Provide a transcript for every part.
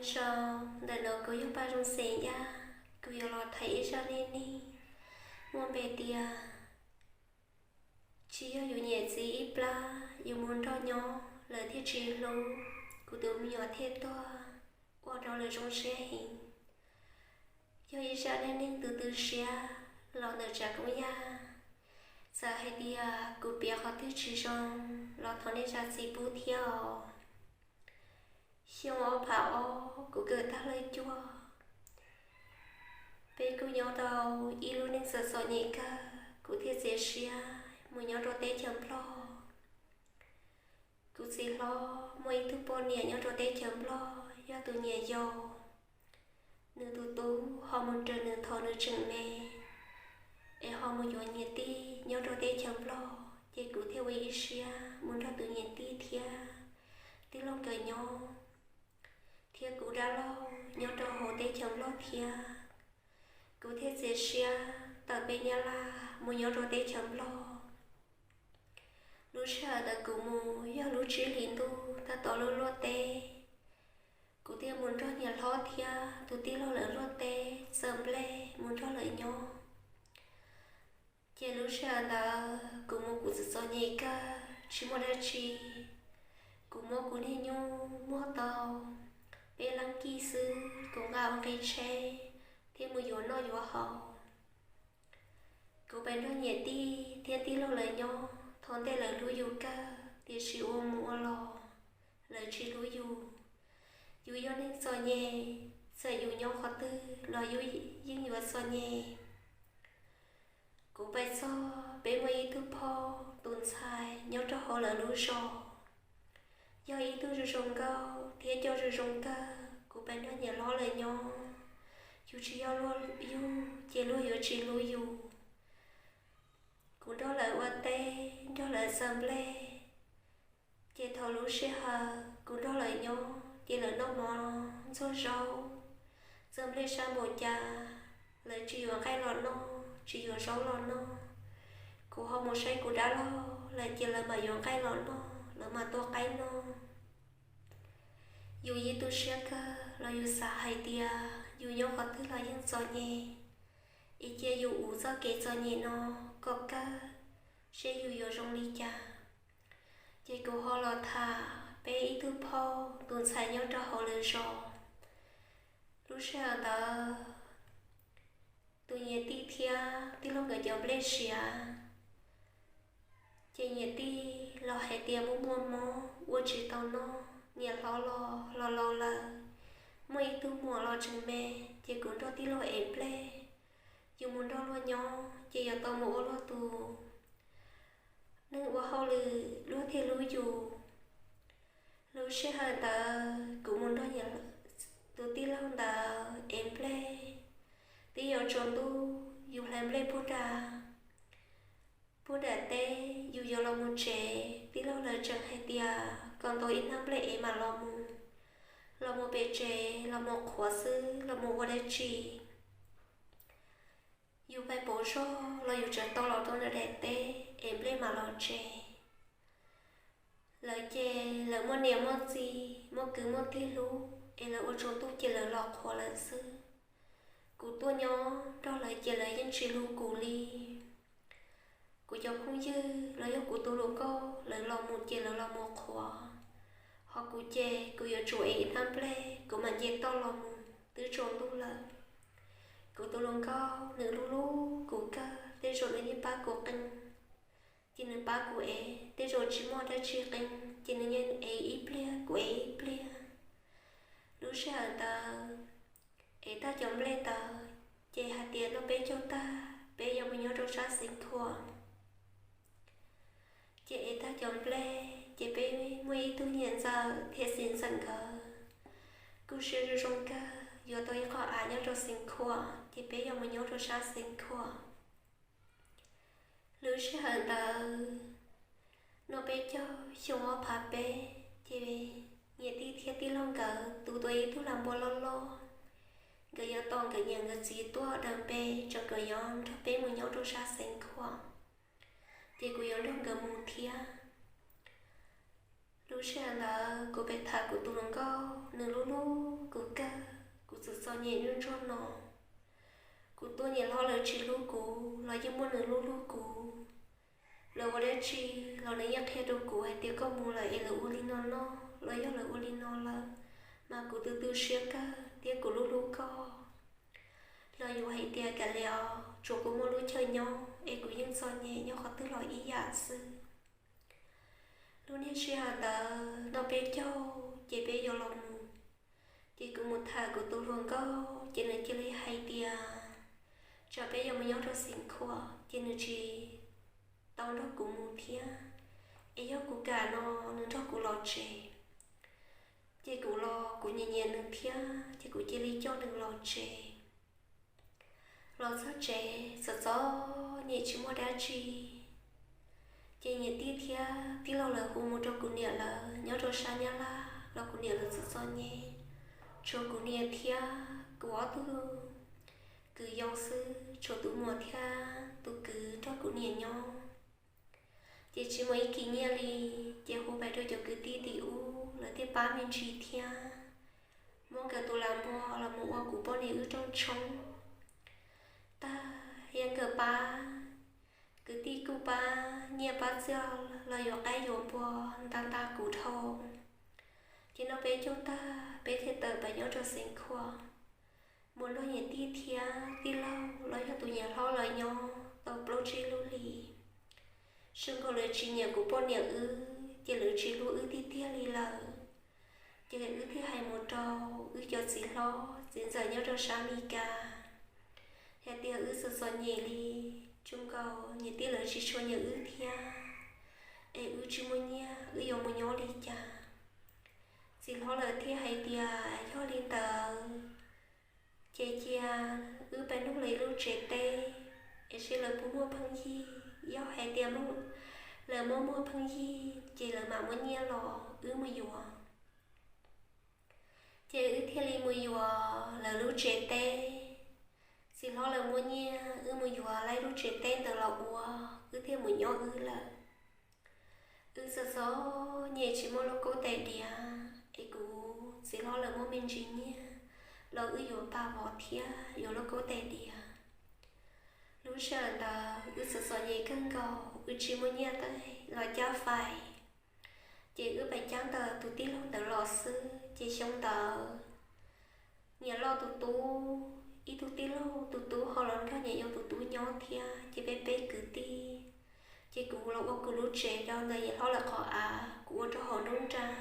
Nyob zoo, ntawm no kuv yog Paj Zoo Xeem Yaj, kuv yuav los tham ib zaj neej neeg muaj npe tias tsis yog yus niam txiv ib plab, yus mus nrog nyob lawv thiaj tsis hlub, kuv tus me nyuam thiaj tuag, ua rau lawv zoo siab heev. Yog ib zaj neej neeg tu tu siab los ntawm tsav koob yaj. Txawm hais tias kuv piav qhov twg tsis zoo los thov nej zam txim pub thiab os. Xyoo ob phav ob kuv kawm tag leej cuaj, peb kuj nyob rau ib lub neej txom txom nyem kawg, kuv thiaj txiav siab mus nyob rau teb chaws Nplog. Kuv txiv hlob muaj ib tug poj niam nyob rau teb chaws Nplog, yog tus niam yau. Nws tus tub ho mus raws nws thaum nws tseem me, es ho mus yuav niam tij nyob rau teb chaws Nplog, ces kuv thiaj ua ib siab mus nrog tus niam tij thiab tij laug nkawd nyob, thiab kuv dab laug nyob rau hauv teb chaws Nplog thiab. Kuv thiaj txiav siab tawm peb Nyab Laj mus nyob rau teb chaws Nplog. Lub sij hawm ntawd kuv mus yog lub tsib hlis ntuj tab tom luaj luaj teb. Kuv thiaj mus nrog niam hlob thiab tus tij laug lawv luaj teb txawm nplej mus nrog lawv nyob. Ces lub sij hawm ntawd kuv mus kuv txom txom nyem kawg tsis muaj dab tsi. Kuv muab kuv niag nyuj muag tau peb leej kib xwb, kuv nqa ua nqi tsheb thiab mus yuav noj yuav haus. Kuv pheej nrog niam tij thiab tij laug lawv nyob, thaum ntej lawv hlub yus kawg, tiam sis ua mus ua los lawv tsis hlub yus. Yus yog neeg txom nyem, txawm yus nyob qhov twg los yus yeej yuav txom nyem. Kuv pheej txog peb muaj ib tug phauj tus ntxhais nyob rau hauv lawv lub zos, yog ib tug zoo zoo nkauj thiab coj zoo zoo kawg. Kuv pheej nrog niam hlob lawv nyob, yus tsis yog luag yug ces luag yuav tsis hlub yus. Kuv nrog lawv ua teb, nrog lawv txawm nplej. Ces thaum lub sij hawm kuv nrog lawv nyob ces lawv noj mov ntxuag zaub, txawm nplej sab npaum cas, lawv tsis yuav nqaij los noj, tsis yuav zaub los noj. Kuv ho mus saib kuv dab laug lawm ces lawv mam yuav nqaij los noj, lawv mam tua qaib noj. Yus yeej tu siab kawg los yus xav hais tias yus nyob qhov twg los yeej txom nyem, es cia yus ua txoj kev txom nyem no kom kawg, seb yus yuav zoo li cas. Ces kuv ho los tham peb ib tug phauj tus ntxhais nyob rau hauv lawv zos. Lub sij hawm ntawd tus niam tij thiab tij laug nkawd cov nplej siav, ces niam tij los hais tias muaj muaj mob ua tsis tau noj, niam hlob los los laus lawm, muaj ib tug muam los tseem me, ces kuv nrog tij laug ev nplej. Yus mus nrog luag nyob ces yuav tau mus ua luag tus neeg ua hauj lwm, luag thiaj hlub yus. Lub sij hawm ntawd kuv mus nrog tus tij laug ntawd ev nplej, twb yuav tsaus ntuj, yus hlais nplej puag nram, puag nram teb, yus yuav los mus tsev, tij laug lawv tseem hais tias kom ntaus ib hnab nplej es mam los mus, los mus pem tsev los mus qhuav xwb, los mus ua dab tsi. Yus pheej pauv zog los yus tseem tau los rau nram daim teb es nplej mam los tsev. Lawv ces lawv muaj niam muaj txiv, muaj kwv muaj tij hlub, es lawv ua tsaus ntuj ces lawv los qhuav lawm xwb. Kuv tuaj nyob nrog lawv ces lawv yeej tsis hlub kuv li. Kuv cov phooj ywg los yog kuv tus hluas nkauj lawv los mus ces lawv los mus qhuav, ho kuv ces kuv yuav tsum ev ib hnab nplej kuv mam nce toj los mus, twb tsaus ntuj lawm. Kuv tus hluas nkauj nws hlub hlub kuv kawg, tej zaum nws yeej pab kuv qee, ces nws pab kuv ev, tej zaum tsis muaj dab tsi qee, ces nws yeej ev ib pliag kuv ev ib pliag. Lub sij hawm ntawd ev tag cov nplej ntawd, ces hais tias no peb caug tag, peb yuav mus nyob rau sab Xeev Khuam. Ces ev tag cov nplej ces peb muaj ib tug niam ntxawm thiab txiv ntxawm nkawd kuj siab zoo zoo kawg, yuav tau ib qho av nyob rau Xeev Khuam, ces peb yuav mus nyob rau sab Xeev Khuam. Lub sij hawm ntawd no peb caug xyoo ob phav peb, ces niam tij thiab tij laug nkawd tu tau ib tug lag npua loj loj. Nkawd yuav tos nkawd niam nkawd txiv tuaj daws npe, ces nkawd yuav nrog peb mus nyob rau sab Xeev Khuam, ces kuv yuav nrog nkawd mus thiab. Lub sij hawm ntawd kuv pheej tham kuv tus hluas nkauj, nws hlub hlub kuv kawg, kuv txom txom nyem ntsuag ntsuag no. Kuv tuaj, niam hlob lawv tsis hlub kuv los yeej muaj nws hlub hlub kuv. Lawv ua dab tsi los nws yeej qhia rau kuv hais tias koj mus lawm es lawv ua li no no, los yog lawv ua li no lawm, mas kuv tu tu siab kawg thiab kuv hlub hlub koj. Los yus hais tias kav liam, tsuas kuv muaj lub chaw nyob es kuv yeej txom nyem nyob qhov twg los ib yam xwb. Lub niag sij hawm ntawd noj peb caug ces peb yuav los mus, ces kuv mus tham kuv tus hluas nkauj ces nws cia li hais tias tsam peb yuav mus nyob rau Xeev Khuam ces nws tsis tau nrog kuv mus thiab, es yog kuv kam no nws nrog kuv los tsev. Ces kuv los kuv nyiam nyiam nws thiab ces kuv cia li coj nws los tsev. Los txog tsev txom txom nyem tsis muaj dab tsi, ces niam tij thiab tij laug lawv hu mus rau kuv niam lawv nyob rau sab Nyab Laj los kuv niam lawv txom txom nyem, tshuav kuv niam thiab kuv ob tug kwv yau xwb, tshuav tus muam thiab tus kwv nrog kuv niam nyob. Ces tsis muaj ib kis nyiaj li, ces hu pais rau cov kwv tij tim ub lawv thiaj pab me ntsis thiab, muab nkawd tus lam npua los mus ua kuv poj niam wb rooj tshoob. Tag, yog nkawd pab, kwv tij kuj pab nyiaj pab txiaj los yuav qaib yuav npua nta nta kuv dhau. Ces noj peb caug tag peb thiaj tawm pais nyob rau Xeev Khuam, mus nrog niam tij thiab tij laug los yog tus niam hlob lawv nyob tau plaub tsib lub hlis. Zoo nkaus lawv tsis nyiam kuv poj niam wb ces lawv tsis hlub wb tiag tiag li lawm. Ces wb thiaj hais mus rau wb cov txiv hlob txiv ntxawm nyob rau sab Amelikas hais tias wb txom txom nyem li, zoo nkaus niam tij lawv tsis tshua nyiam wb thiab, es wb tsis muaj nyiaj wb yuav mus nyob li cas. Txiv hlob lawv thiaj hais tias yog li ntawd ces cia wb pab nug lawv ib lub tsev teb, es seb lawv puas muaj pheej yig. Yog hais tias lawv muaj muaj pheej yig ces lawv mam muab nyiaj los wb mus yuav. Ces wb thiaj li mus yuav lawv lub tsev teb. Txiv hlob lawv muab nyiaj wb mus yuav lawv lub tsev teb ntawd los ua, wb thiaj mus nyob wb lawm. Wb txom txom nyem tsis muaj lauj kaub tais diav, es kuv txiv hlob lawv muaj me ntsis nyiaj los wb yuav pas vov thiab yuav lauj kaub tais diav. Lub sij hawm ntawd wb txom txom nyem kawg nkaus, wb tsis muaj nyiaj tais los cab fais, ces wb pais cab ntawm tus tij laug ntawd los xwb. Ces xyoo ntawd niam loj tus tub, ib tug tij laug tus tub ho los nrog niam yau tus tub nyob thiab, ces peb peb kwv tij. Ces kuv los ua kuv lub tsev rau ntawm niam hlob lawv qhov av, kuv ua rau hauv nruab nrab.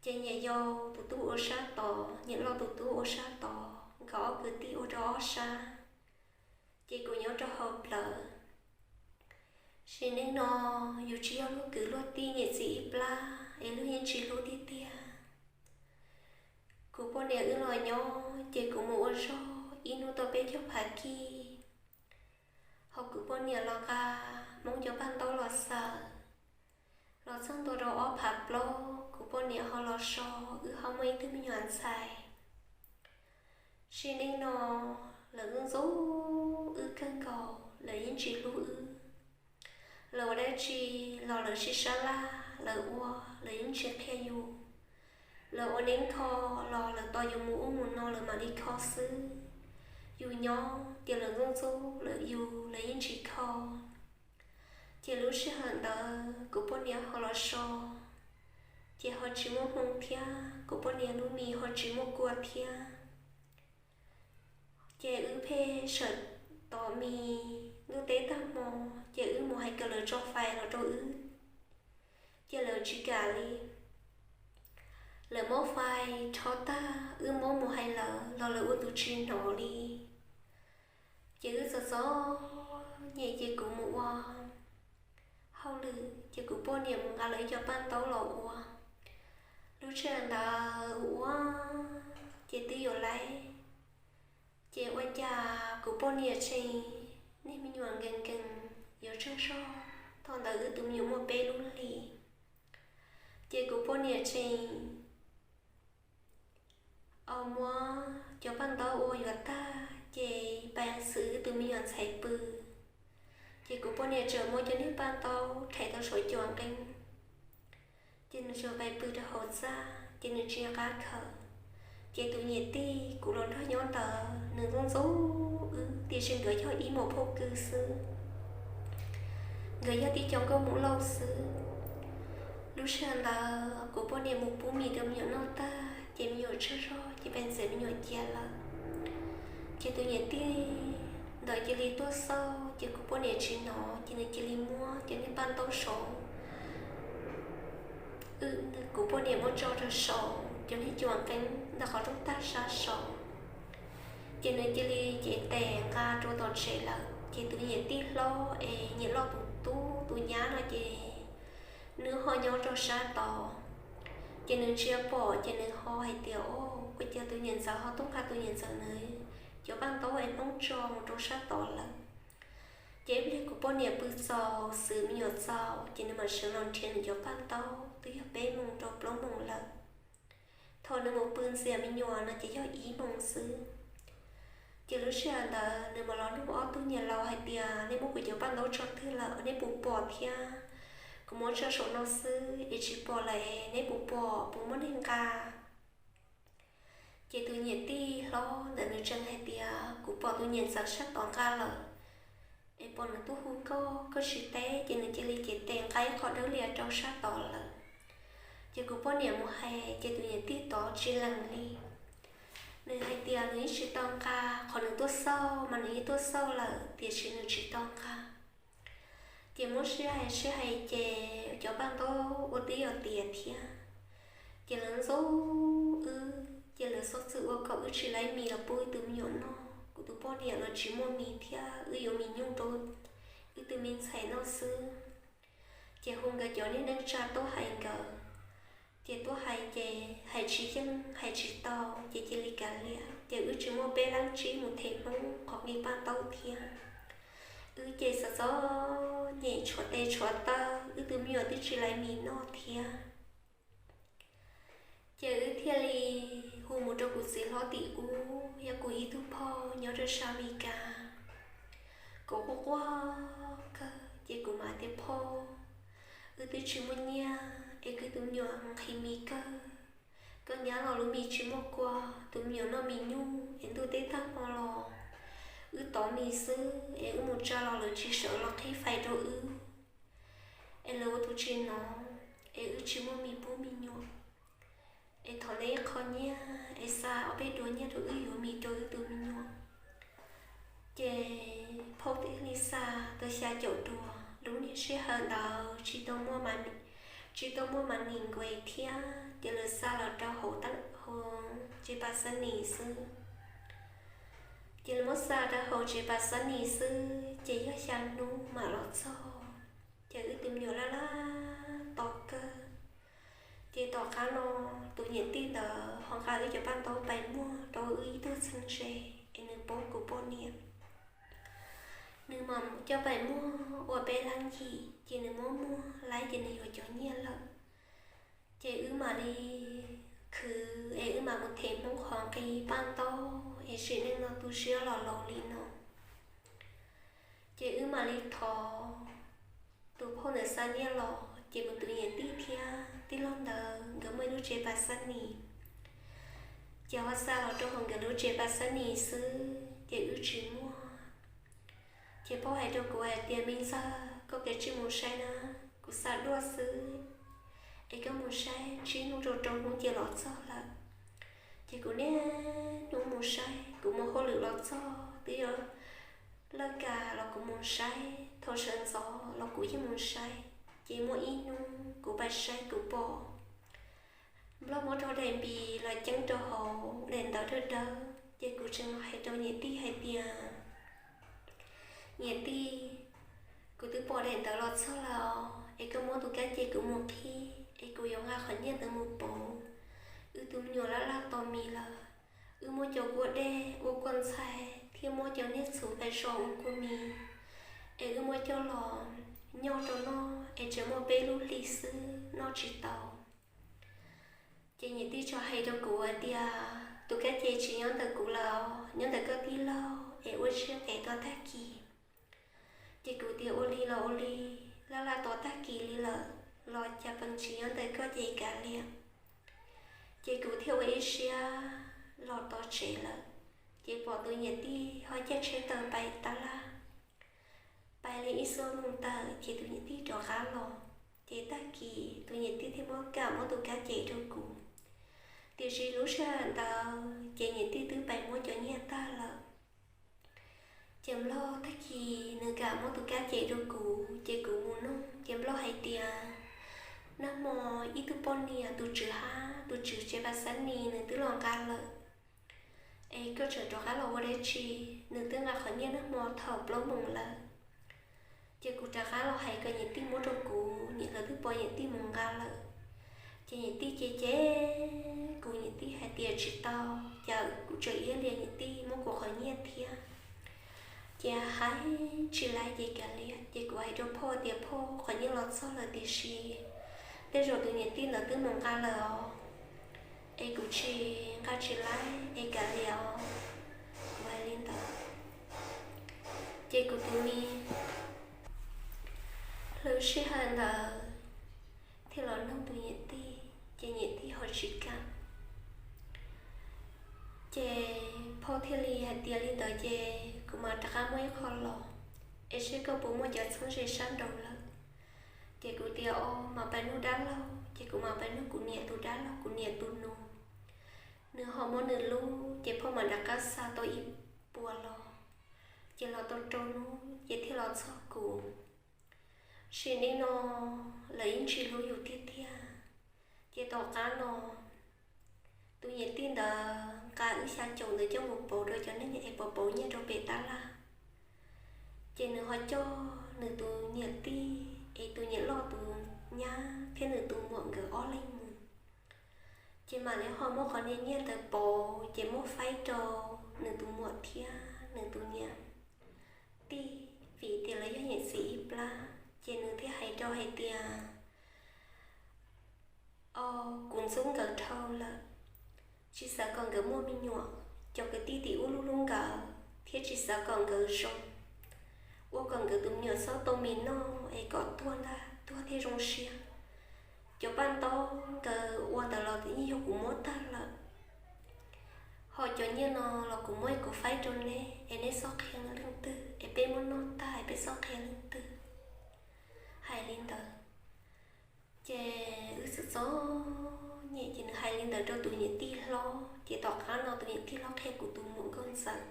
Ces niam yau tus tub ua sab tod, niam loj tus tub ua sab tod, nkawd ob kwv tij ua rau ob sab. Ces kuv nyob rau hauv plawv. Sim neej no yus tsis yog luag kwv luag tij niam txiv ib plab es luag yeej tsis hlub tiag tiag. Kuv poj niam wb los nyob ces kuv mus ua zog ib hnub tau peb caug phav kij. Ho kuv poj niam los nqa Hmoob cov paj ntaub los xaws, los txog ntua rau ob phav plaub kuv poj niam ho los so, wb ho muaj ib tug me nyuam ntxhais. Sim neej no lawv ntxub ntxub wb kawg nkaus, lawv yeej tsis hlub wb. Lawv ua dab tsi los lawv sib sab laj, lawv ua lawv yeej tsis qhia yus. Lawv ua neeb kho los lawv tos yus mus ub mus no lawv mam li kho xwb. Yus nyob ces lawv ntxub ntxub lawv yus, lawv yeej tsis kho. Ces lub sij hawm ntawd kuv poj niam ho los so, ces ho tsis muaj hmoo thiab, kuv poj niam lub mis ho tsis muaj kua thiab. Ces wb pheej sawm tom mis, ntuj teb tag hmo ces wb mus hais kom lawv tso fais los rau wb, ces lawv tsis kam li. Lawv muab fais rho tag, wb muab mus hais lawv los lawv ua tus tsis hnov li. Ces wb txom txom nyem ces kuv mus ua hauj lwm, ces kuv poj niam mus nqa lawv ib co paj ntaub los ua. Lub sij hawm ntawd ua ua ces twb yuav laib, ces ua cas kuv poj niam tseem niag me nyuam nkees nkees yuav tsawg zog, thaum ntawd wb tus me nyuam muaj peb lub hlis. Ces kuv poj niam tseem au muab cov paj ntaub ua yuav tag ces pais xwm wb tus me nyuam ntxhais pw. Ces kuv poj niam tseem muab cov niag paj ntaub rhais tau saum cuam nqeeb, Ces nws tsuas pais pw rau hauv txaj ces nws tsis nco qab khaws. Ces tus niam tij kuv los nrog nyob ntawd nws ntxub ntxub wb tiam sis nkawd yog ib mus phauj kwv xwb, nkawd yog tib co nkauj Hmoob Lauj xwb. Lub sij hawm ntawd kuv poj niam mus pub mis rau me nyuam noj tag ces me nyuam tsawg zog ces pes ntxias me nyuam cia lawm. Ces tus niam tij ntawd cia li tuaj xauj ces kuv poj niam tsis hnov ces nws cia li muab cov niag paj ntaub saud wb, kuv poj niam muab tso rau saum cov niag cuam nqeeb ntawm qhov rooj tag sab saud. Ces nws cia li cev tes nqa rau tom tsev lawm ces tus niam tij hlob es niam loj tus tub tus nyab no ces nws ho nyob rau sab tod. Ces nws ntsia pom ces nws ho hais tias, O, ua cas tus niam ntxawm ho tuaj nqa tus niam ntxawm nws cov paj ntaub es Hmoob tso mus rau sab tod lawm? Ces ib pliag kuv poj niam pw txaus xwb me nyuam txaus ces nws mam sawv los nrhiav nws cov paj ntaub twb yog peb moos rau plaub moos lawm. Thaum nws mus pw ntxias me nyuam no ces yog ib moos xwb. Ces lub sij hawm ntawd nws mam los nug ob tug niam laus hais tias, Nej muab kuv cov paj ntaub tso twg lawm, nej puas pom thiab? Kuv muab tso saum no xwb es tsis pom lawm es nej puas pom, puas muaj neeg nqa? Ces tus niam tij hlob ntawd nws tseem hais tias, Kuv pom tus niam ntxawm sab tod nqa lawm es pom nws tuaj hu koj, koj tsis teb ces nws cia li cev tes nqa ib qho dawb lias rau sab tod lawm. Ces kuv poj niam mus hais ces tus niam tij tod tsis lees li. Nws hais tias nws yeej tsis tau nqa, qhov nws tuaj xauj mas nws yeej tuaj xauj lawm tiam sis nws tsis tau nqa. Ces muab sib hais sib hais ces cov paj ntaub ua twb yog tiav thiab. Ces lawv ntxub wb ces lawv txhob txwm ua kom wb tsis laib mis los pub wb tus me nyuam noj. Kuv tus poj niam los tsis muaj mis thiab, wb yuav mis nyuj rau wb tus me ntxhais noj xwb. Ces hu nkawd cov niag neej tsa tuaj hais nkawd. Ces tuaj hais ces hais tsis yeej hais tsis tau ces cia li kav liam ces wb tsis muaj peb leeg tsib mus them Hmoob qhov nqi paj ntaub thiab. Wb ces txom txom nyem tshuav tes tshuav taw, wb tus me nyuam twb tsis laib mis noj thiab. Ces wb thiaj li hu mus rau kuv txiv hlob tim ub, yog kuv ib tug phauj nyob rau sab Amelikas. Kuv quaj quaj kawg ces kuv mam tias, Phauj, wb twb tsis muaj nyiaj es kuv tus me nyuam nqhis mis kawg. Koj nyab los lub mis tsis muaj kua, tus me nyuam noj mis nyuj es ntuj teb tag hmo los wb tov mis xwb es wb mus tsa los lawv tsis sawv los qhib fais rau wb, es lawv ua tus tsis hnov, es wb tsis muaj mis pub me nyuam. Es thov nej ib qho nyiaj es xa ob peb duas nyiaj rau wb yuav mis rau wb tus me nyuam. Ces phauj thiaj li xa tau xya caum duas. Lub niag sij hawm ntawd tsis tau muaj, tsis tau muaj mas nis nkues thiab ces lawv xa los rau hauv tsev pas xab nis xwb. Ces lawv muab xa rau hauv tsev pas xab nis xwb ces yog xya hnub mam los txog. Ces wb tus me nyuam laj laj to kawg. Ces tom qab no tus niam tij ntawd ho nqa wb cov paj ntaub pais muag rau wb ib tug txheeb ze es nws paub kuv poj niam. Nws mam coj pais muag ua peb leeg yim ces nws muab muag laib ces nws yuav cov nyiaj lawm. Ces wb mam li khwv es wb mam mus them Hmoob qhov nqi paj ntaub es sim neej no tu siab los laus li no. Ces wb mam li thov tus phauj ntawd xa nyiaj los ces mus tus niam tij thiab tij laug ntawd nkawd muaj ib lub tsev pas xab nis. Ces ho xa los rau hauv nkawd lub tsev pas xab nis xwb ces wb tsis muaj. Ces phauj hais rau kuv hais tias, Me ntxawg, koj kav tsij mus saib na, kuv xa duaj xwb, es koj mus saib tsib hnub rau rau hnub ces los txog lawm. Ces kuv niaj hnub mus saib, kuv mus hauj lwm los txog twb yuav lawj kas los kuv mus saib, thaum sawv ntxov los kuv yeej mus saib. Ces muaj ib hnub kuv pais saib kuv pom nplooj muab rau daim npis los ceeb rau hauv daim ntawv dawb dawb, ces kuv tseem los hais rau niam tij hais tias, Niam tij, kuv twb pom daim ntawv los txog lawm es koj muab tus kab ce kuv mus qhib es kuv yuav nqa qhov nyiaj ntawd mus pauv. Wb tus me nyuam laj laj tos mis lawm, wb muab cov kua dej ua kua ntxhais thiab muab cov niag txhuv pais so ua kua mis, es wb muab coj los nyoj rau noj es tseem muaj peb lub hlis xwb noj tsis tau. Ces niam tij tso hais rau kuv hais tias, Tus kab ce tsis nyob ntawm kuv lawm, nyob ntawm koj tij laug es ua siab ntev tos tag kis. Ces kuv tias, Ua li los ua li, laj laj tos tag kis li lawm. los cas peev tsis nyob ntawm koj ces kav liam. Ces kuv thiaj ua ib siab los txog tsev lawm, ces pom tus niam tij ho caij tsheb taw pais tab laj. Pais li ib xuab moos tawm ces tus niam tij rov qab los, ces tag kis tus niam tij thiaj muab kam muab tus kab cem rau kuv. Tiam sis lub sij hawm ntawd ces niam tij twb pais muab cov nyiaj tag lawm. Ces Nplog tag kis nws kam muab tus kab cem rau kuv, ces kuv mus nug ces Nplog hais tias, nag hmo ib tug poj niam tus tswv hab, tus tswv tsev Paj Xab Nis nws twb los nqa lawm, es koj tseem rov qab los ua dab tsi? Nws twb nqa qhov nyiaj nag hmo thaum plaub moos lawm. Ces kuv rov qab los hais kom niam tij muab rau kuv, niam lawv twb pom niam tij mus nqa lawm. Ces niam tij cem cem kuv, niam tij hais tias tsis tau, cas kuv tseem iab liam niam tij muab kuv qhov nyiaj thiab. Ces hais tsis laiv ces kav liam, ces kuv hais rau phauj tias phauj, qhov nyiaj los txog lawm tiam sis tej zaum tus niam tij ntawd twb mus nqa lawm os, es kuv tsis nqa tsis laiv es kav liam os, kuv hais li ntawd. Ces kuv tus me lub sij hawm ntawd thiaj los nug tus niam tij, ces niam tij ho tsis kam. Ces phauj thiaj li hais tias li ntawd ces kuv mam rov qab muab ib qho los, es seb koj puas muaj cov txheeb ze sab nraud lawm. Ces kuv tias o, mam pais nug dab laug, ces kuv mam pais nug kuv niam tus dab laug, kuv niam tus nus, nws ho muab nws lub, ces phauj mam rov qab xa tau ib puas los, ces los tau rau hnub ces thiaj los txog kuv. Sim neej no lawv yeej tsis hlub yus tiag tiag. Ces tom qab no tus niam tij ntawd nqa wb xya caum ntawd coj mus pauv rau cov neeg es pauv pauv nyiaj rau pem tab laj. Ces nws ho coj nws tus niam tij es tus niam loj tus nyab thiab nws tus muam nkawd ob leeg mus. Ces mam li ho muab qhov niag nyiaj ntawd pauv ces muab faib rau nws tus muam thiab nws tus niam tij, vim tias lawv yog niam txiv ib plab. Ces nws thiaj hais rau hais tias, o, kuv ntxub nkawd dhau lawm, tsis xav kom nkawd muaj me nyuam, cov kwv tij tim ub hlub hlub nkawd thiab tsis xav kom nkawd zoo, ua kom nkawd tus me nyuam txhob tau mis noj es kom tuag ntag tuag thiaj zoo siab. Cov paj ntaub nkawd ua ntawd los yeej yog kuv muab tag lawm. Ho cov nyiaj no los kuv muab kuv faib rau neb es neb txhob qhia leej twg es peb muab noj tag es peb txhob qhia leej twg. Hais li ntawd ces wb txom txom nyem ces nws hais li ntawd rau tus niam tij hlob ces tom qab no tus niam tij hlob qhia kuv tus muam nkauj ntxawm.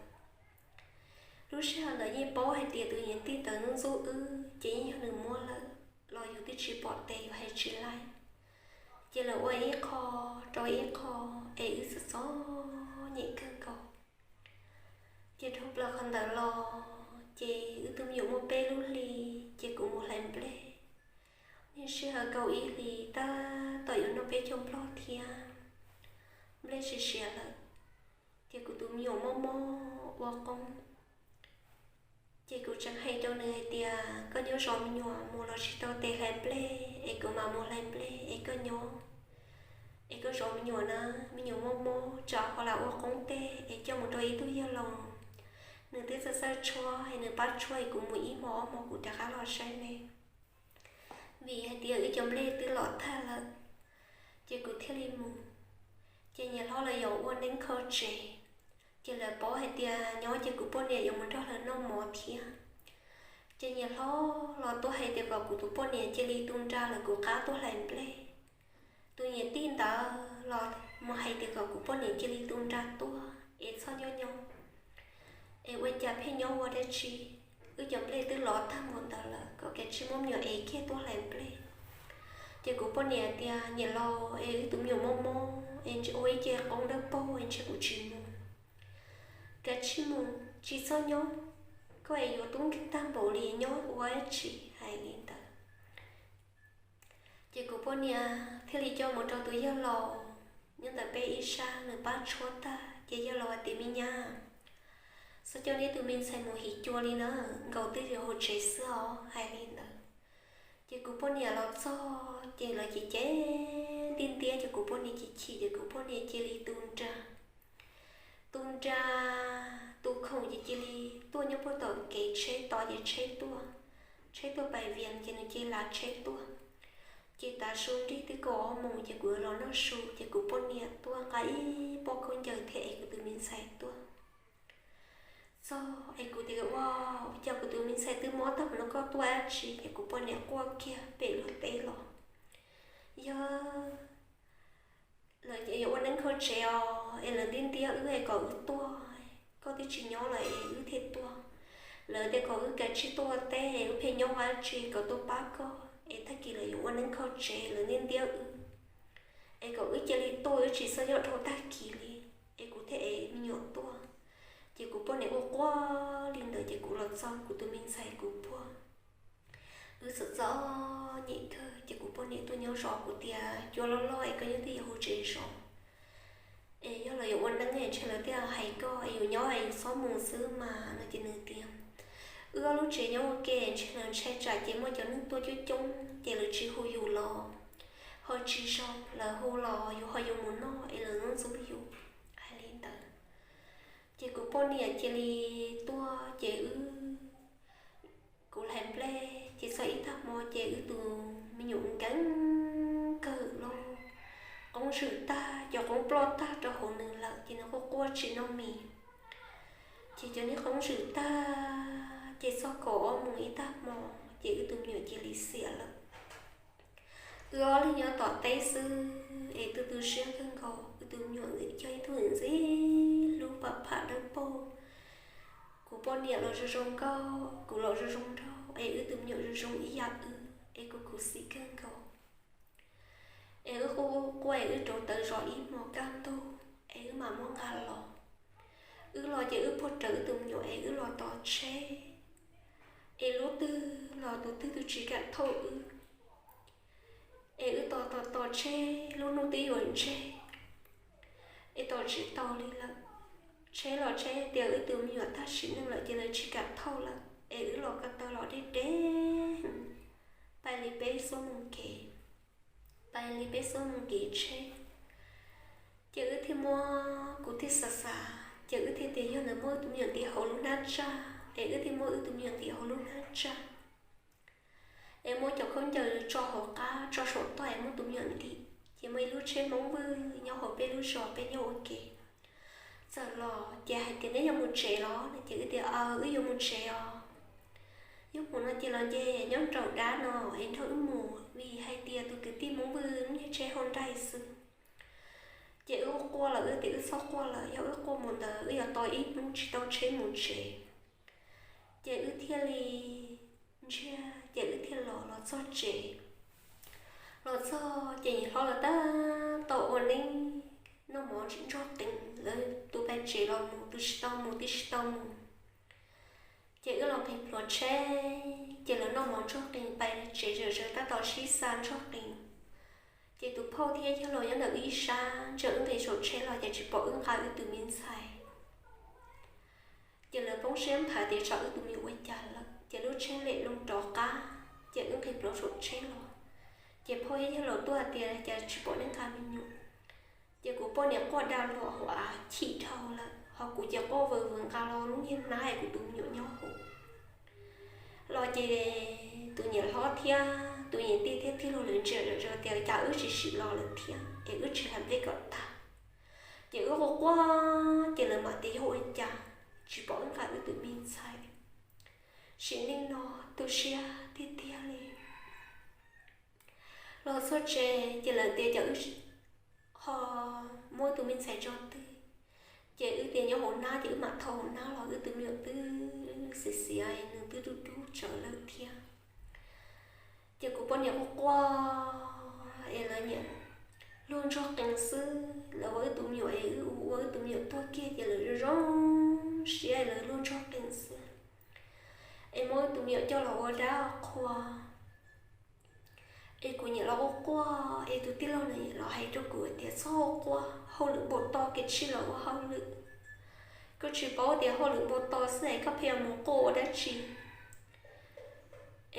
Lub sij hawm ntawd yeej paub hais tias tus niam tij ntawd ntxub wb ces yeej yog nws muab lawm los yus twb tsis pom tes yus hais tsis laiv. Ces lawv ua ib qho rau ib qho es wb txom txom nyem kawg nkaus. Ces dhau plaws qhov ntawd los ces wb tus me nyuam muaj peb lub hli ces kuv mus hlais nplej. Niaj sij hawm kaum ib hlis tab tom yuav noj peb caug nplog thiab nplej siav siav lawm. Ces kuv tus me nyuam mob mob ua qoob. Ces kuv tseem hais rau nws hais tias koj nyob zov me nyuam mus los tsis tau tes hlais nplej es kuv mam mus hlais nplej es koj nyob, es koj zov me nyuam na, me nyuam mob mob tsam ho lam ua qoob tej es coj mus rau ib tug yawg laus, nws twb txawj txawj tshuab es nws pab tshuab es kuv mus ib hmo ob hmo kuv rov qab los saib neb. Vim hais tias wb cov nplej twb los tag lawm, ces kuv thiaj li mus. Ces niam hlob lawv yuav ua neeb kho tsev, ces lawv paub hais tias nyob ces kuv poj niam yuav mus nrog lawv noj mov thiab. Ces niam hlob los tuaj hais tias kom kuv tus poj niam cia li tu nra lawm kuv qab tuaj hlais nplej. Tus niam tij ntawd los mus hais tias kom kuv poj niam cia li tu nra tuaj es txhob nyob nyob, es ua cas pheej nyob ua dab tsi, wb cov nplej twb lov tag npaum ntawd lawm kom kav tsij muab me nyuam ev kiag tuaj hlais nplej. Ces kuv poj niam tias niam laus es wb tus me nyuam mob mob es ua ib ce qoob dawb paug es ntshe kuv tsis mus. Kav tsij mus tsis txhob nyob, koj es yuav tub nkeeg tag npaum li nyob ua dab tsi, hais li ntawd. Ces kuv poj niam thiaj li coj mus rau tus yawg laus nyob ntawm peb ib sab nws pab tshuab tag ces yawg laus hais tias me nyab, txhob coj neb tus me ntxhais mus hiv cua li na, nkaus twj ywm hauv tsev xwb os, hais li ntawd. Ces kuv poj niam los txog ces lawv cem cem ntiab ntiab ces kuv poj niam chim chim ces kuv poj niam cia li tu nra, tu nra, tu khoom ces cia li tuaj nyob puag tom kev tsheb tod ces tsheb tuaj, tsheb tuaj pais Vias ces nws cia li lav tsheb tuaj. Ces tav su nrig twb kaum ob moos ces kuv los noj su ces kuv poj niam tuaj nqa ib pob khaub ncaws thiab es kuv tus me ntxhais tuaj txog es kuv tias, Ua, cas kuv tus me ntxhais twb mob tag mus no koj tuaj dab tsi? Ces kuv poj niam quaj kiag pem luag teb los, Yog lawv yuav ua neeb kho tsev os, es lawv ntiab ntiab wb es kom wb tuaj, koj twb tsis nyob lawm es wb thiaj tuaj. Lawv tias kom wb kav tsij tuaj ua teb es wb pheej nyob ua dab tsi, kom tuaj pab koj es tag kis lawv yuav ua neeb kho tsev, lawv ntiab ntiab wb, es kom wb cia li tuaj, wb tsis txhob nyob dhau tag kis li, es kuv thiaj ev me nyuam tuaj. Ces kuv poj niam ua quaj li ntawd ces kuv los txog kuv tus me ntxhais kuv puag, wb txom txom nyem kawg ces kuv poj niam tuaj nyob zov kuv tias, Cua loj loj es koj nyob twj ywm hauv tsev zov, es yog lawv yuav ua neeb es ntshe lawv thiaj hais koj, es yus nyob es yus txhob mus xwb mas no. Ces nws tias, Wb ob lub tsev nyob ua ke, ntshe lawv ntshai tsam ces muaj cov neeg tuaj coob coob ces lawv tsis hu yus los ho tsis zoo, lawv hu los yus ho yuav mus noj es lawv ntxub ntxub yus. Hais li ntawd ces kuv poj niam cia li tuaj ces wb, kuv hlais nplej ces txog ib tag hmo ces wb tus me nyuam nkees kawg lauj, qoob zwm tag, cov qoob ploj tag rau hauv nws lawm ces nws quaj quaj tsis noj mis. Ces cov niag qoob zwm tag ces txog kaum ob moos ib tag hmo ces wb tus me nyuam cia li xiam lawm. Wb ob leeg nyob tom teb xwb es tu tu siab kawg nkaus, wb tus me nyuam yog ib tug ntxim hlub pam pham dawb paug. Kuv poj niam los zoo zoo nkauj, kuv los zoo zoo nraug, es wb tus me nyuam zoo zoo ib yam wb, es kuv khuv xim kawg nkaus. Es wb quaj quaj quaj es wb rauv taws zov ib hmo kaj ntug es wb mam muab nqa los. Wb los ces wb puag rawv wb tus me nyuam es wb los tos tsheb, es lub twg los tus twg twb tsis kam thauj wb. Es wb tos tos tos tsheb lub hnub twb yuav ntseg, es tos tsis tau li lawm. Tsheb los tsheb tias wb tus me nyuam tag sim neej lawm ces lawv tsis kam thauj lawm, es wb los ko taw los deb deb, pais li peb xuab moos kev, pais li peb xuab moos kev tsheb. Ces wb thiaj muab, kuv thiaj xav xav ces wb thiaj tias yog lawv muab wb tus me nyuam ntim hauv lub hnab tsaj, es wb thiaj muab wb tus me nyuam ntim hauv lub hnab tsaj, es muab cov khaub ncaws tso hauv qab tso saum toj es muab tus me nyuam ntim. Ces muaj ib lub tsheb Hmoob Vwj nyob hauv peb lub zos peb nyob ua ke, txawm los ces hais tias, Neb yuav mus tsev los? No ces wb tias, Aws, wb yuav mus tsev os. Yuav mus no ces los nce nyob nraum dab no es nrog wb mus, vim hais tias tus kwv tij Hmoob Vwj lub niag tsheb hauj nraig xwb. Ces wb quaj los wb tias wb txhob quaj lawm, yog wb quaj mus ntawd wb yuav tos ib hnub tsis tau tsheb mus tsev. Ces wb thiaj li ntsiag ces wb thiaj los los txog tsev. Los txog ces niam hlob lawv tab tom ua neeb noj mov ntsog qees, lawv tus pais tsev los mus, tus tsis tau mus twb tsis tau mus. Ces wb los nqis plhuav tsheb ces lawv noj mov ntsog qees, pais tsev zom zaws tab tom sib xa ntsog qees. Ces tus phauj thiab yawg laus nyob ntawm wb ib sab, ntshe wb nqis saum tsheb los ces tsis pom wb nqa wb tus me ntxhais. Ces lawv poob siab nthav tias tsam wb tus me nyuam ua cas lawm, ces lub tsheb lem loo rov qab, ces wb nqis plhuav saum tsheb los, ces phauj thiab yawg laus tuaj hais tias cas tsis pom nej nqa me nyuam. Ces kuv poj niam quaj da luam hauv av chim dhau lawm, ho kuv ces quaj vwm vwm nqa los lub niag hnab es kuv tus me nyuam nyob hauv. Los ces tus niam hlob thiab tus niam tij thiab tij laug lawv ntsia zom zaws tias cas wb tsis sim los lawm thiab es wb tsis hlais nplej kom tag. Ces wb quaj quaj ces lawv mam tias yog ua cas tsis pom wb nqa wb tus me ntxhais. Sim neej no tu siab tiag tiag li. Los txog tsev ces lawv tias cas wb ho muab tus me ntxhais tso twg. Ces wb tias nyob hauv hnab ces wb mam thau hauv hnab los wb tus me nyuam twb xiav xiav, nws twb dub dub tsawv lawm thiab. Ces kuv poj niam quaj quaj es lawv niam luag ntsuag qees xwb, lawv ua wb tus me nyuam es wb ua wb tus me nyuam tuag kiag ces lawv zoo zoo siab es lawv luag ntsuag qees xwb. Es muab wb tus me nyuam coj los ua dab qhua. Es kuv niam los ua quaj es tus tij laug na los hais rau kuv tias txhob ua quaj, hauj lwm npau taws, kev tsis los ua hauj lwm. Koj tsis paub tias hauj lwm npau taws xwb es koj pheej yuav mus quaj ua dab tsi.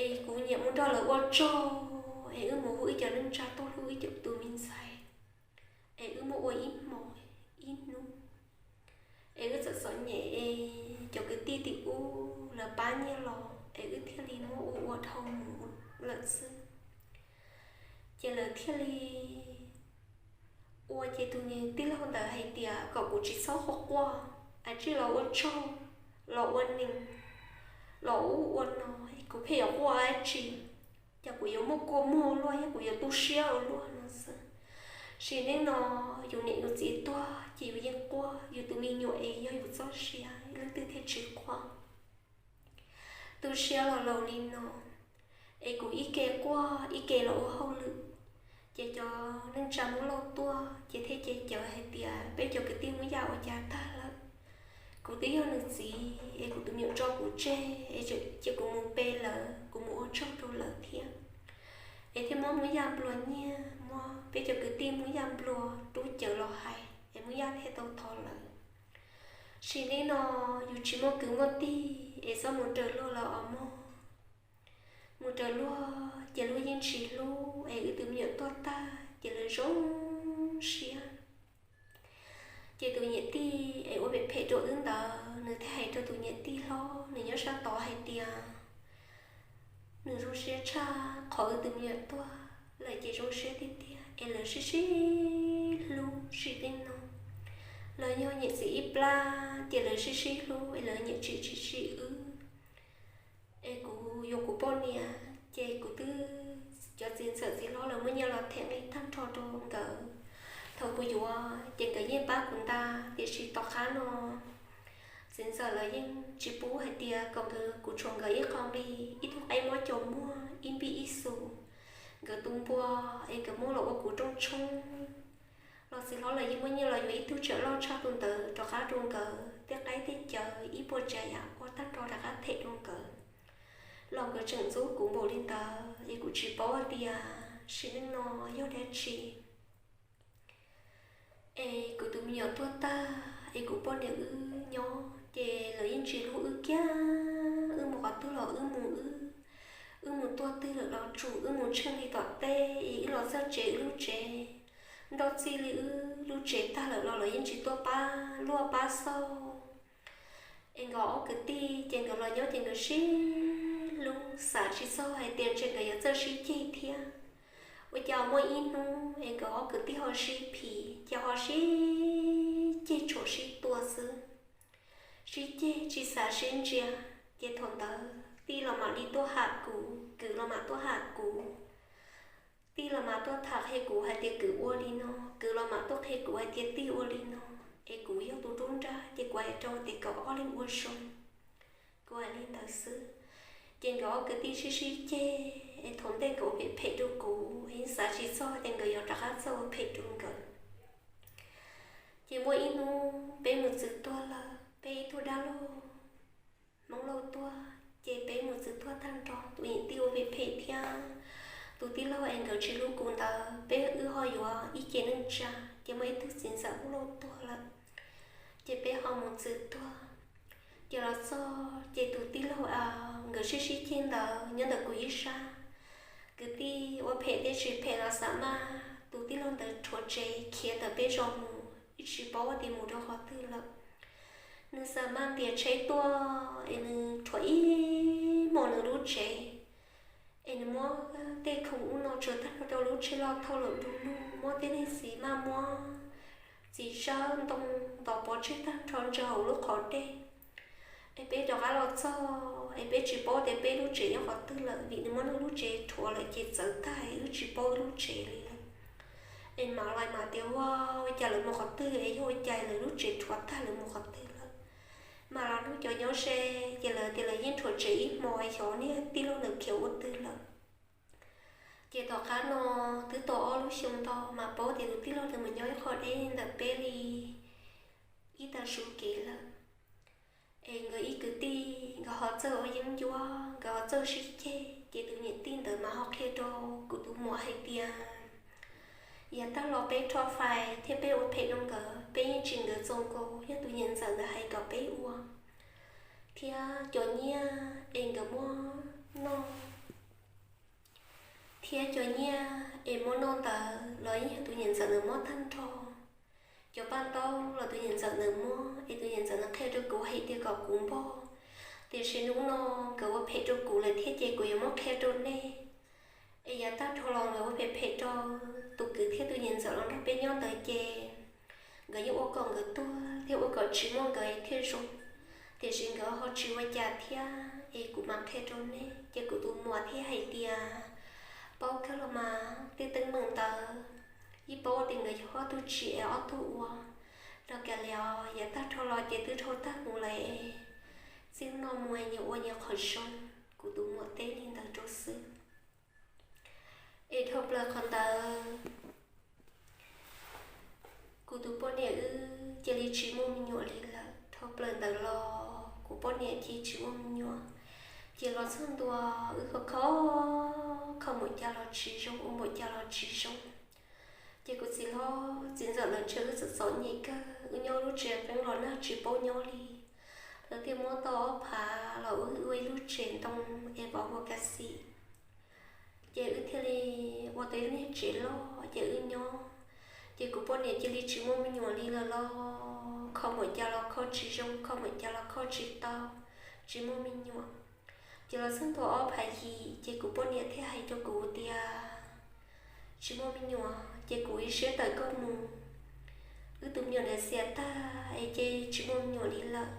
Es kuv niam mus nrog lawv ua tsaug es wb mus hu wb cov neej tsa tuaj hlub wb cov tus me ntxhais. Es wb muab ua ib hmos ib hnub, es wb txawm txom nyem es cov kwv tij tim ub lawv pab nyiaj los es wb thiaj li muab ua ua dhau mus lawm xwb. Ces lawv thiaj li ua ces tus tij laug ntawd hais tias kom kuv tsis txhob quaj quaj, ua tsaug los ua neeg, los ua ub ua no, kuv pheej yuav quaj dab tsi, ces kuv yuav muaj kua muag ua luaj thiab kuv yuav tu siab ua luaj no xwb. Sim neej no yus niam yus txiv tuag ces yus yeej quaj, yus tus me nyuam es yog yus txoj sia, leej twg thiaj tsis quaj. Tu siab los laus li no, es kuv ib ke quaj ib ke los ua hauj lwm, ces cov neej tsa Hmoob Lauj tuaj ces thiaj cem cawv hais tias peb cov kwv tij Hmoob Yaj ua cas tag lawm. Kuv twb yog nws txiv es kuv tus me nyuam tso kuv tseg, es cia kuv mus pe lawv, kuv mus ua tsaug rau lawv thiab. Es thiaj muab Hmoob Yaj nplua nyiaj, muab peb cov kwv tij Hmoob Yaj nplua rub cawv los hais es Hmoob Yaj thiaj tau thov lawv. Sim neej no yus tsis muaj kwv muaj tij es txhob mus raws luag lawv os mog. Mus raws luag ces luag yeej tsis hlub, es wb tus me nyuam tuag tag ces lawv zoo siab. Ces tus niam tij es ua phem phem rau wb ntawd, nws thiaj hais rau tus niam tij hlob nws nyob sab tod hais tias nws zoo siab tshaj qhov wb tus me nyuam tuag lawm ces zoo siab tiag tiag, es lawv sib sib hlub sim neej no. Lawv yog niam txiv ib plab ces lawv sib sib hlub es lawv nyiam tsim tsim tsim wb. Es kuv yuav kuv poj niam ces kuv twb, cov txiv ntxawm txiv hlob lawv muab nyiaj los them nqi tag nrho rau nkawd. Thaum kuv yuav ces nkawd yeej pab kuv ntag, tiam sis tom qab no txiv ntxawm lawv yeej tsis pub, hais tias kom nkawd, kuv tshuav nkawd ib qho nqi, ib tug qaib mob cov muag, ib npib ib xus, nkawd tu npua, es nkawd muab los ua kuv rooj tshoob. Los txiv hlob lawv yeej muab nyiaj los yuav ib tug tseem loj tshaj tus ntawd rov qab rau nkawd, tej qaib tej cawv ib puas tsav yam ua tag nrho rov qab them rau nkawd. Los nkawd tseem ntxub kuv npaum li ntawd es kuv tsis paub tias sim neej no yog dab tsi. Es kuv tus me nyuam tuag tag es kuv poj niam wb nyob ces lawv yeej tsis hlub wb kiag, wb mus qhov twg los wb mus wb, wb mus tuag twg lawm los tsum, wb mus tsheej li tom teb es wb los txog tsev wb lub tsev nroj txij li wb lub tsev tag lawm los lawv yeej tsis tuaj pab luaj pab xauj. Es nkawd ob kwv tij ces nkawd los nyob ces nkawd sib hlub, xav tsis txog hais tias ntshe nkawd yuav txawj sib ceg thiab. Ua cas muaj ib hnub es nkawd ob kwv tij ho sib phim ces ho sib ceg tshuav sib tua xwb. Sib ceg tsis xav sib ntsia, ces thaum ntawd tij los mam li tuaj ham kuv, kwv los mam tuaj ham kuv. Tij los mam tuaj tham qhia kuv hais tias kwv ua li no, kwv los mam tuaj qhia kuv hais tias tij ua li no, es kuv yog tus nruab nrab ces kuv hais rau tias kom ob leeg ua zoo. Kuv hais li ntawd xwb, ces nkawd ob kwv tij sib sib ceg, es thaum ntej nkawd ua phem phem rau kuv, yeej xav tsis txog tias nkawd yuav rov qab txawj ua phem rau nkawd. Ces muaj ib hnub peb mus txwv tuag lawm, peb ib tug dab laug Hmoob Lauj tuaj, ces peb mus txwv tuag tag nrho, tus niam tij ua phem phem thiab tus tij laug es nkawd tsis hlub kuv ntawd, peb wb ho yuav ib ce neej tsa, ces muaj ib tug txiv ntxawm Hmoob Lauj tuag lawm, ces peb ho mus txwv tuag. Ces los txog ces tus tij laug, nkawd sib sib ceg ntawd nyob ntawm kuv ib sab. Kwv tij ua phem thiab tsis phem los xa maj, tus tij laug ntawd rhuav tsev khiav ntawm peb zos mus, yeej tsis paub tias mus rau qhov twg lawm. Nws xa maj ntiav tsheb tuaj es nws rhuav ib hmos nws lub tsev, es nws muab tej khoom ub no tsuav tag nrho rau lub tsheb loj thauj lawm du lug, muab tej neeg txiv maj muab txiv tsawb ntoo ntos pov tseg tag nrho ntsaws hauv lub qhov dej. Es peb rov qab los txog es peb tsis paub tias peb lub tsev nyob qhov twg lawm, vim nws muab nws lub tsev rhuav lawm ces txawv tag wb tsis paub wb lub tsev li lawm. Es mam los mam tias ua cas lawv mus qhov twg es yog ua cas lawv lub tsev rhuav tag lawv mus qhov twg lawm. Mam los nug cov nyob ze, ces lawv tias lawv yeej rhuav tsev ib hmo xyov niag tij laug ntawd khiav ua twg lawm. Ces tom qab no twb tau ob lub xyoo ntau mas paub tias tus tij laug ntawd mus nyob ib qho deb ntawm peb li ib tag su kev lawm. Es nkawd ib kwv tij nkawd ho txawj ua yeeb ncuab, nkawd ho txawj sib ceg, ces tus niam tij ntawd mas ho qhia rau kuv tus muam hais tias yav tag los peb rho fais thiab peb ua phem rau nkawd, peb yeej tsis nkawd txaus nkaus, yog tus niam ntxawm ntawd hais kom peb ua, thiab cov nyiaj es nkawd muab noj thiab cov nyiaj es muab noj ntawd los yeej yog tus niam ntxawm ntawd muab tag nrho. Cov paj ntaub los tus niam ntxawm ntawd muab, es tus niam ntxawm ntawd qhia rau kuv hais tias kom kuv npog, tiam sis hnub no nkawd ua phem rau kuv lawm thiab ces kuv yuav muab qhia rau nej. Es yav tag dhau los nkawd ua phem phem rau tus kwv thiab tus niam ntxawm los nrog peb nyob ntawd ces nkawd yeej ua kom nkawd tuag thiab ua kom tsis muaj nkawd thiaj zoo, tiam sis nkawd ho tsis ua cas thiab. Es kuv mam qhia rau nej ces kuv tus muam thiaj hais tias, paub kawg los mas, tej teeb meem ntawd yeej paub tias nkawd yog ob tug tsis es ob tug ua, los kav liam os, yav tag dhau los ces twb dhau tag mus lawm es txij no mus nyias ua nyias qhov zoo. Kuv tus muam teb li ntawd rau xwb. Es dhau plaws qhov ntawd kuv tus poj niam wb cia li tsis muaj me nyuam li lawm. Dhau plaws ntawd los kuv poj niam cia li tsis muaj me nyuam, ces los txog ntua wb kho kho, kho npaum cas los tsis zoo, ua npaum cas los tsis zoo. Ces kuv txiv hlob txiv ntxawm lawv ntshe wb txom txom nyem kawg, wb nyob lub tsev qeeb los nag tsis paub nyob li. Lawv thiaj muab tau ob phav los wb ua ib lub tsev ntoo es vov huas kas xim. Ces wb thiaj li ua tau ib lub niag tsev loj ces wb nyob. Ces kuv poj niam cia li tsis muaj me nyuam li lawm los kho npaum cas los kho tsis zoo, kho npaum cas los kho tsis tau, tsis muaj me nyuam. Ces los txog ntua ob phav yim ces kuv poj niam thiaj hais rau kuv tias, tsis muaj me nyuam ces kuv ib siab tawm koj mus, wb tus me nyuam ntawd xiam tag es ces tsis muaj me nyuam li lawm.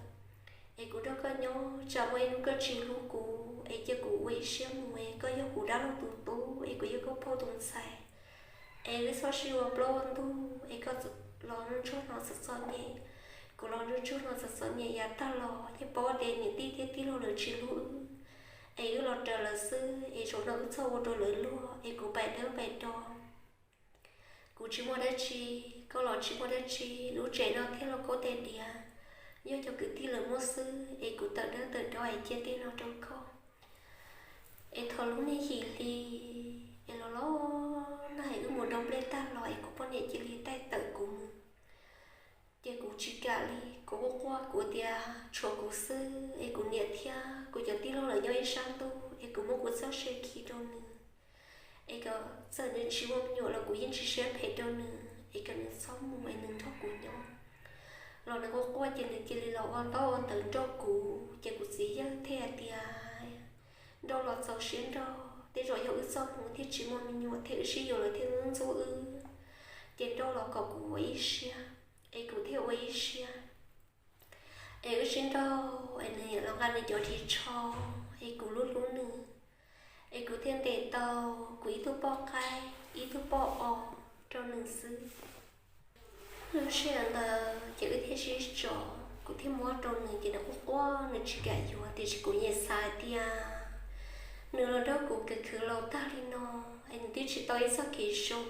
Es kuv nrog koj nyob tsam muaj ib hnub koj tsis hlub kuv es cia kuv ua ib siab mus es koj yog kuv dab laug tus tub es kuv yog koj phauj tus ntxhais. Es wb txhob sib ua plaub ua ntug es koj los ntsuag no txom txom nyem, kuv los ntsuag ntsuag no txom txom nyem, yav tag los yeej paub tias niam tij thiab tij laug lawv tsis hlub wb, es wb los raws lawv xwb es zaum no wb txhob ua rau lawv luag es kuv pais dawb pais do. Kuv tsis muaj dab tsi, koj los tsis muaj dab tsi, lub tsev no thiab lauj kaub tais diav yog cov kwv tij lawv muab xwb es kuv tawm dawb tawm do es cia tej no rau koj. Es thaum lub niag yim hli es los los nag es wb mus dob nplej tag los es kuv poj niam cia li taij tawm kuv mus. Ces kuv tsis kam li, kuv quaj quaj kuv tias tshuav kuv xwb es kuv niam thiab kuv cov tij laug lawv nyob ib sab ntuj es kuv muab kuv txoj sia khi rau nws. Es kom txawm nws tsis muaj me nyuam los kuv yeej tsis siab phem rau nws es kom nws txhob mus es nws nrog kuv nyob. Los nws quaj quaj ces nws cia li los ua ntaub ua ntawv nrauj kuv ces kuv txiv yawg thiaj hais tias, nrauj los txaus siab nrauj, tej zaum yog wb txoj hmoo thiaj tsis muaj me nyuam thiab wb sib yuav lawv thiaj ntxub wb. Ces nrauj los kom kuv ua ib siab, es kuv thiaj ua ib siab. Es wb sib nrauj es nws los nqa nws cov hliv tsho, es kuv hlub hlub nws, es kuv thiaj ntes tau kuv ib tug poj qaib ib tug poj os rau nws xwb. Lub sij hawm ntawd ces wb thiaj sib tso, kuv thiaj muab rau nws ces nws quaj quaj nws tsis kam yuav tiam sis kuv nyiam xav hais tias nws los nrog kuv khwv khwv laus tag li no es nws twb tsis tau ib txoj kev zoo.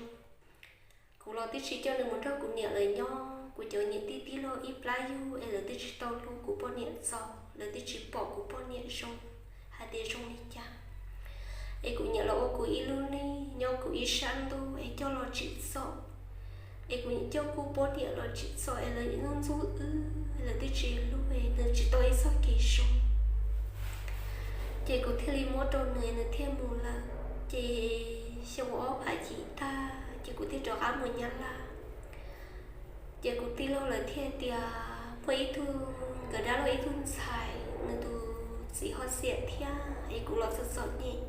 Kuv los twb tsis coj nws mus nrog kuv niam lawv nyob, kuv cov niam tij tij laug ib plab yug es lawv twb tsis tau hlub kuv poj niam txaus, lawv twb tsis pom kuv poj niam zoo hais tias zoo li cas. Es kuv niam los ua kuv ib lub neej nyob kuv ib sab ntuj es coj los tsim txom. Es kuv niam coj kuv poj niam los tsim txom es lawv ntxub wb, lawv twb tsis hlub es nws tsis tau ib txoj kev zoo. Ces kuv thiaj li muab rau nws, nws thiaj mus lawm. Ces xyoo ob phav yim tag ces kuv thiaj rov qab mus Nyab Laj. Ces kuv tij laug lawv thiaj tias muaj ib tug, nkawd dab laug ib tug ntxhais, nws tus txiv ho xiam thiab es kuv los txom txom nyem,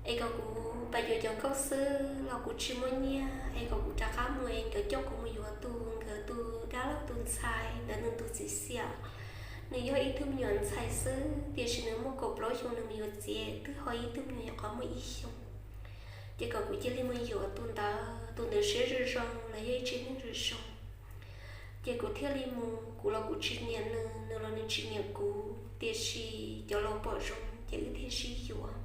es kom kuv pais yuav cov nkauj xwb los kuv tsis muaj nyiaj, es kom kuv rov qab mus es nkawd coj kuv mus yuav tus, nkawd tus dab laug tus ntxhais ntawd nws tus txiv xiam. Nws yog ib tug me nyuam ntxhais xwb tiam sis nws muaj kaum plaub xyoo nws mus yuav txiv twb ho ib tug me nyuam nyuam qhuav muaj ib xyoos. Ces kom kuv cia li mus yuav tus ntawd, tus ntawd siab zoo zoo los yog ib tsev neeg zoo zoo. Ces kuv thiaj li mus, kuv los kuv tsis nyiam nws, nws los nws tsis nyiam kuv, tiam sis cov laus pom zoo ces wb thiaj sib yuav.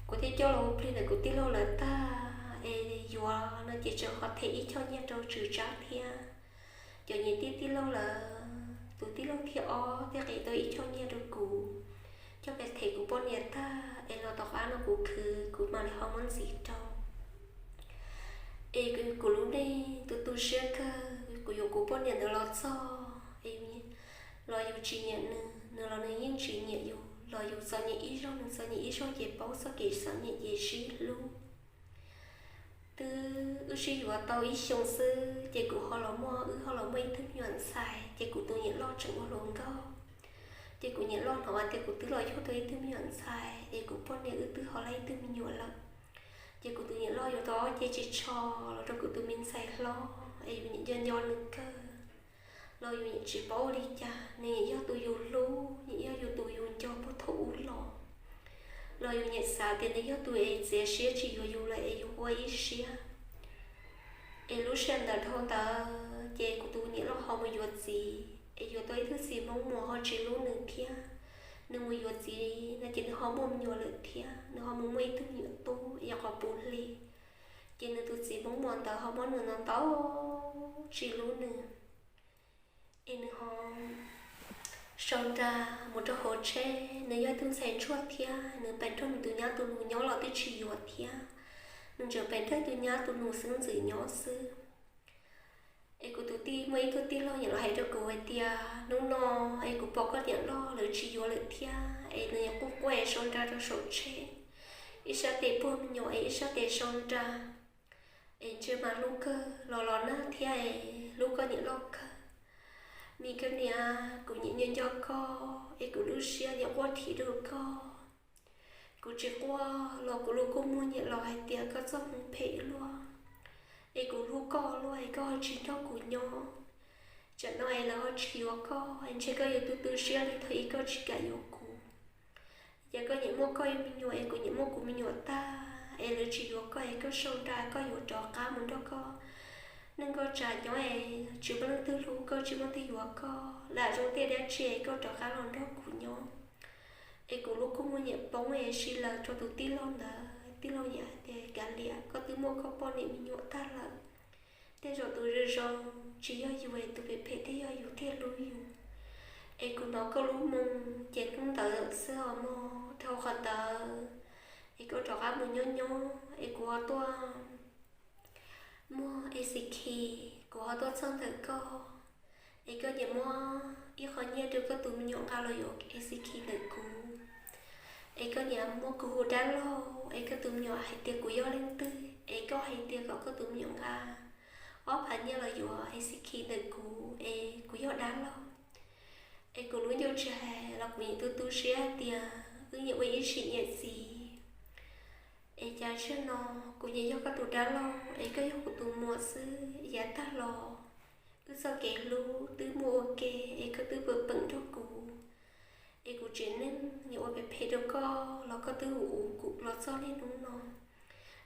Kuv thiaj coj los ua plig ntawm kuv tij laug lawv tag es yuav no ces tseem ho them ib choj nyiaj rau tswv tsab thiab. Cov niam tij tij laug lawv tus tij laug thib ob thiaj qiv tau ib choj nyiaj rau kuv, coj pais them kuv poj niam tag es los tom qab no kuv khwv kuv mam li ho muab ntxiv rau. Es kuv lub neej tu tu siab kawg, kuv yuav kuv poj niam ntawd los txog es los yus tsis nyiam nws, nws los nws yeej tsis nyiam yus, los yus txom nyem ib zaug nws txom nyem ib zaug ces paub txoj kev txom nyem ces sib hlub. Twb wb sib yuav tau ib xyoos xwb ces kuv ho los muaj, wb ho los muaj ib tug me nyuam ntxhais ces kuv tus niam loj tseem ua hluas nkauj. Ces kuv niam loj hnov tias kuv twb los yug tau ib tug me nyuam ntxhais es kuv poj niam wb twb ho laib ib tug me nyuam lawm. Ces kuv tus niam loj yuav tau ob cev ris tsho los rau kuv tus me ntxhais hlob es yus niam nco nco nws kawg, los yus niam tsis paub ua li cas, nws niam yog tus yus hlub, niam yog yus tus yus nco puag thaum ub los, los yus niam xav tias nws yog tus es txiav siab tsis yuav yus lawm es yus ua ib siab. Es lub sij hawm ntawd dhau ntawd ces kuv tus niam loj ho mus yuav txiv es yuav tau ib tug txiv Hmoob Muas ho tsis hlub nws thiab. Nws mus yuav txiv no ces nws ho muaj me nyuam lawm thiab, nws ho mus muaj ib tug me nyuam tub yog qhov puv hli. Ces nws tus txiv Hmoob Muas ntawd ho muab nws ntau ntau tsis hlub nws. Es nws ho sau nra mus rau hauv tsheb, nws yog ib tug ntxhais ntsuag thiab, nws pem nrog nws tus nyab tus nus nyob los twb tsis yuav thiab, nws tseem pem nrog tus nyab tus nus xeeb ntxwv nyob xwb. Es kuv tus tij, muaj ib tug tij laug nyiam los hais rau kuv hais tias, hnub no es kuv pom koj niam loj lawv tsis yuav lawm thiab, es nws quaj quaj es sau nra rau saum tsheb, ib sab tes puag me nyuam es ib sab tes sau nra, es ntshe mas hlub kawg los los nag thiab es hlub koj niam loj kawg. Me koj niam, kuv niam nco nco koj es kuv lub siab niam quaj thim rau koj. Kuv tsis quaj los kuv lub kua muag niam los hais tias koj txoj hmoov phem luaj, es kuv hlub koj luaj es koj ho tsis nrog kuv nyob. Tsam no es lawv ho tsis yuav koj es ntshe koj yuav tu tu siab li thaum ub koj tsis kam yuav kuv. Ces koj niam muaj koj ib me nyuam es kuv niam muaj kuv me nyuam tag es lawv tsis yuav koj es koj sau nra koj yuav rov qab mus nrog koj neej koj tsav nyob es tsis muaj leej twg hlub koj, tsis muaj leej twg yuav koj, lam zoo tej dab tsi es koj rov qab los nrog kuv nyob. Es kuv lub kua muag niam poob es si lawm rau tus tij laug ntawd, tij laug niam hais tias, kav liam, koj twb muaj koj poj niam me nyuam tag lawm. Tej zaum tus zoo zoo tsis yog yus es tus phem phem thiaj yog yus thiaj hlub yus. Es kuv hnov koj lub moo ces hnub ntawd xwb os mog, dhau qhov ntawd es koj rov qab mus nyob nyob es kuv ho tuaj muaj A C K, kuv ho tuaj txog ntawm koj, es koj niam muab ib qho nyiaj rau koj tus me nyuam nqa los yuav A C K ntawm kuv. Es koj niam muab kuv hu dab laug, es koj tus me nyuam hais tias kuv yog leej twg, es koj hais tias kom koj tus me nyuam nqa ob phav nyiaj los yuav A C K ntawm kuv, es kuv yog dab laug. Es kuv lub ncauj tsis hais los kuv yeej tu tu siab hais tias wb nyiam ua ib sim nyiam txiv. Es cas tsam no kuv yeej yog koj tus dab laug es koj yog kuv tus muam xwb, yav tag los wb txoj kev hlub twb muaj ua ke es koj twb pw peem nrog kuv. Es kuv tsev neeg yeej ua phem phem rau koj los koj twb hu ua kuv los txog niaj hnub no.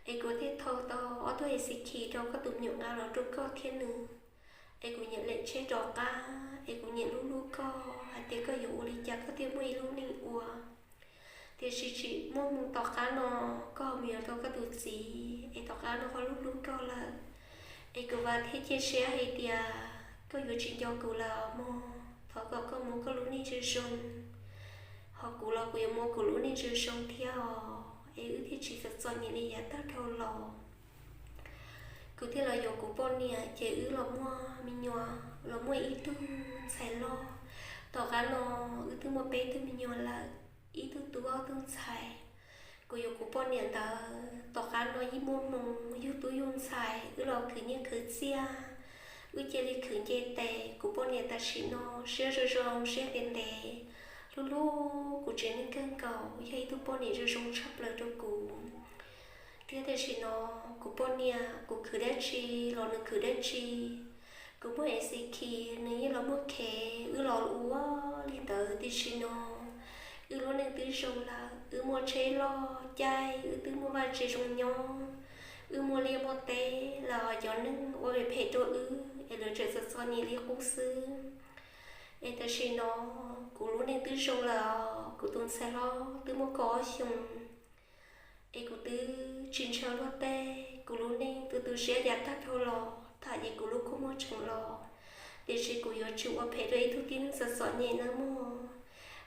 Es kuv thiaj thau tau ob tug A C K rau koj tus me nyuam nqa los rau koj thiab nws. Es kuv nyiam lem tsheb rov qab, es kuv nyiam hlub hlub koj hais tias koj yuav ua li cas koj thiaj muaj ib lub neej ua. Tiam sis tsis muaj moo, tom qab no koj ho mus yuav tau koj tus txiv es tom qab no ho hlub hlub koj lawm. Es kuv vam thiab cia siab hais tias koj yuav tsis nco kuv lawm os mog. Thov kom koj muaj koj lub neej zoo zoo, ho kuv los kuv yuav muaj kuv lub neej zoo zoo thiab os, es wb thiaj tsis txom txom nyem li yav tag dhau los. Kuv thiaj los yuav kuv poj niam ces wb los muaj me nyuam, los muaj ib tug ntxhais loj. Tom qab no wb twb muaj peb tug me nyuam lawm, ib tug tub ob tug ntxhais. Kuv yuav kuv poj niam ntawd tom qab no yeej muaj hmoo yug tub yug ntxhais, wb los khwv nyiaj khwv txiaj, wb cia li khwv nce tes. Kuv poj niam tam sim no siab zoo zoo, siab ntev ntev, hlub hlub kuv tsev neeg kawg nkaus, yog ib tug poj niam zoo zoo tshaj plaws rau kuv. Thiab tam sim no kuv poj niam, kuv khwv dab tsi los nws khwv dab tsi. Kuv muaj A C K, nws yeej los muaj khev, wb los ua li ntawd. Tam sim no wb lub neej twb zoo lawm, wb muaj tsheb loj caij, wb twb muaj vaj tse zoo nyob, wb muaj liaj muaj teb lawm, cov neeg ua phem phem rau wb es lawv tseem txom txom nyem li qub xwb. Es tam sim no kuv lub neej twb zoo lawm, kuv tus ntxhais hlob twb muaj kaum ob xyoos, es kuv twb tsis ntshaw luag tej. Kuv lub neej tu tu siab yav tag dhau los, tham ces kuv lub kua muag tseem los, tiam sis kuv yuav tsis ua phem rau ib tug tib neeg txom txom nyem nawb mog.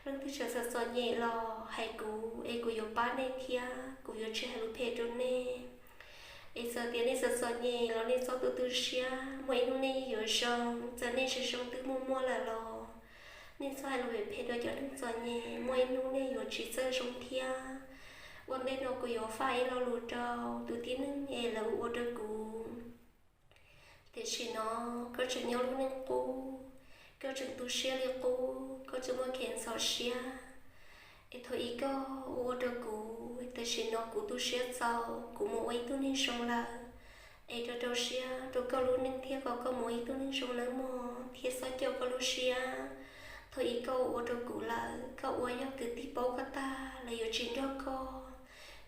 Leej twg tseem txom txom nyem los hais kuv es kuv yuav pab nej thiab kuv yuav tsis hais lus phem rau nej. Es txawm tias nej txom txom nyem los nej txhob tu tu siab, muaj ib hnub nej yeej yuav zoo. Txawm nej tsis zoo twb muaj muaj lawm los nej txhob hais lus phem phem rau cov neeg txom nyem, muaj ib hnub nej yuav tsis txawj zoo thiab. Ua ntej no kuv yuav faj ib lo lus rau tus tib neeg es lawv ua rau kuv. Tiam sis no koj tseem nyob lub neej qub, koj tseem tu siab li qub, koj tsis muaj kheev ntxhov siab. Es thaum ub koj ua ua rau kuv, tam sim no kuv tu siab txaus, kuv mus ua ib tug neeg zoo lawm. Es rau rau siab rau koj lub neej thiab kom koj mus ib tug neeg zoo nawb mog, thiab txhob coj koj lub siab. Thaum ub koj ua ua rau kuv lawm, koj ua yog kwv tij paub koj tag lawv yuav tsis nrog koj,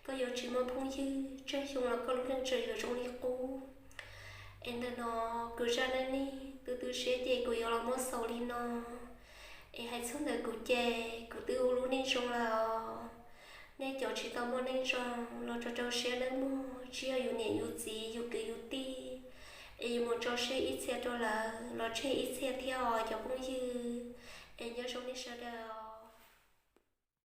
koj yuav tsis muaj phooj ywg, tsawg xyoo los koj lub neej tseem yuav zoo li qub. Es ntawm no kuv zaj neej neeg tu tu siab ces kuv yuav los muab xaus li no. Es hais txog ntawm kuv ces kuv twb ua lub neej zoo lawm os. Nej cov tsis tau muaj neej zoo los rau rau siab nawb mog, tsis yog yus niam yus txiv yus kwv yus tij es yus mus tso siab ib txhia rau lawv los tseg ib txhia thiab os cov phooj ywg. Es nyob zoo nej sawv daws.